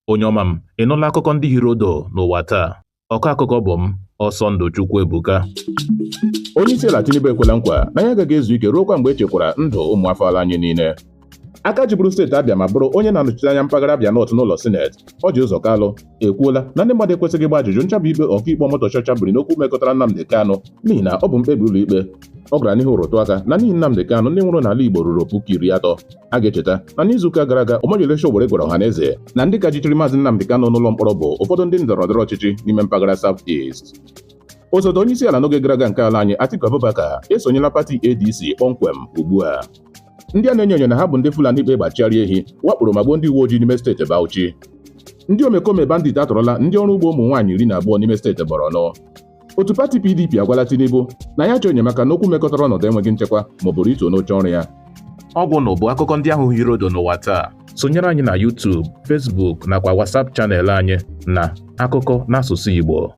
Onye ọma m, ị nụla akụkọ ndị hiri odo n'ụwa taa? Ọkọ akụkọ bụ m, Ọsọndụ Chukwuebuka. Onye isi ala Tinubu ekwela nkwa na ya agaghị ezu ike ruokwa mgbe e chekwara ndụ ụmụafọ ala anyị niile. Aka jiburu steeti Abịa ma bụrụ onye na-anọchite anya mpaghara Abịa North n'ụlọ Sineti, Orji Uzor Kalu, ekwuola na ndị mmadụ ekwesịghị ịgba ajụjụ nchabi ikpe ọkaikpe Omotosho chabiri n'okwu mekọtara Nnamdi Kanu n'ihi na ọ bụ mkpebi ụlọikpe. Ọ gara n'ihu rụtụ aka na n'ihi Nnamdi Kanu ndị nwụrụ n'ala Igbo ruru 30,000. A ga-echeta na n'izuụka gara aga Omoyele Sowore gwara ọhaneze na ndị ka jichiri Maazị Nnamdi Kanu n'ụlọ mkpọrọ bụ ụfọdụ ndị ndọrọ ndọrọ ọchịchị n'ime mpaghara South East. Osote onye isi ala n'oge gara aga nke ala anyị Atiku Abubakar esonyela pati ADC kpọmkwem ugbu a. Ndị a na-enyo enyo na ha bụ ndị Fulani ikpe gbachigharị ehi wakporo ma gbuo ndị uwe ojii n'ime steeti Bauchi. Ndị omekome bandit atọrọla ndị ọrụ ugbo ụmụ nwaanyị 12 n'ime steeti Borno. Otu pati PDP agwala Tinubu na ya chọọ enyemaka n'okwu mekọtara ọnọdụ enweghị nchekwa ma ọ bụrụ ito n'oche ọrụ ya. Ọgwụ nụ bụ akụkọ ndị ahụ hiri odo n'ụwa taa. Sonyere anyị na YouTube, Facebook nakwa WhatsApp channel anyị na Akụkọ n'asụsụ Igbo.